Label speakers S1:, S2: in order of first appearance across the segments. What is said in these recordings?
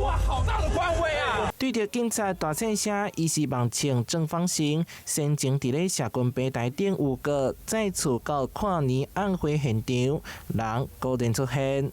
S1: 哇，好大的官威啊！
S2: 對著警察大細聲，伊是妄稱鄭方成，先前佇咧社群平台頂誣告，再次到跨年晚會現場，人果然出現。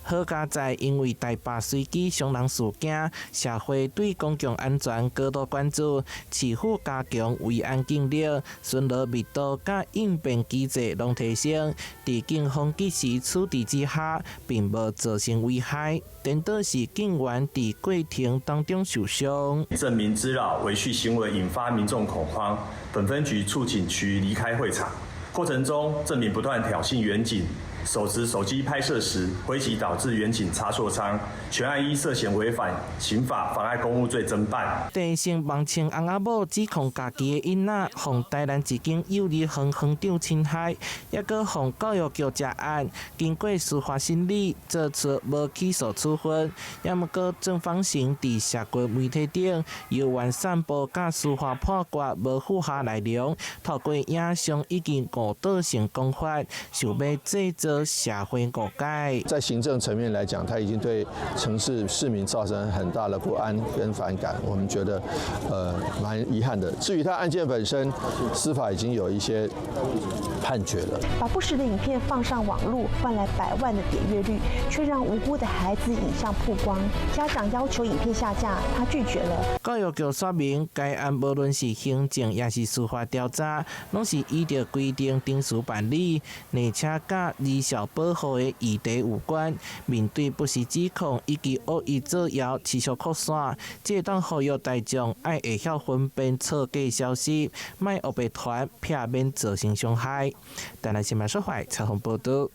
S2: 好佳哉，因為台北隨機傷人事件，社會對公共安全高度關注，市府加強維安警力，巡邏密度佮應變機制攏提升。佇警方及時處置之下，並無造成危害，顛倒是警員佇過程當中受傷。
S3: 鄭明滋擾違序行為引發民眾恐慌，本分局促請其離開會場。過程中，鄭明不斷挑釁員警，手持手機拍攝時，揮擊導致員警擦挫傷，全案依涉嫌違反刑法妨礙公務罪偵辦。
S2: 鄭姓妄稱翁仔某指控家己的囡仔，予台南一間幼兒園園長侵害，抑閣予教育局查案，經過司法審理，做出無起訴處分。也毋過鄭方成佇社群媒體頂，猶原散布佮司法判決無符合內容，透過影像以及誤導性講法，想欲製造社會誤解。
S4: 在行政層面來講，他已經對城市市民造成很大的不安跟反感，我們覺得，蠻遺憾的。至於他案件本身，司法已經有一些判決了。
S5: 把不實的影片放上網路，換來百萬的點閱率，卻讓無辜的孩子影像曝光。家長要求影片下架，他拒絕了。
S2: 教育局說明，該案無論是行政抑是司法調查，攏是依著規定程序辦理，而且佮兒少保護的議題有關。面對不實指控以及惡意造謠持續擴散，這會當呼籲大眾愛會曉分辨錯假消息，莫烏白傳，避免造成傷害。台南新聞說話採訪報導。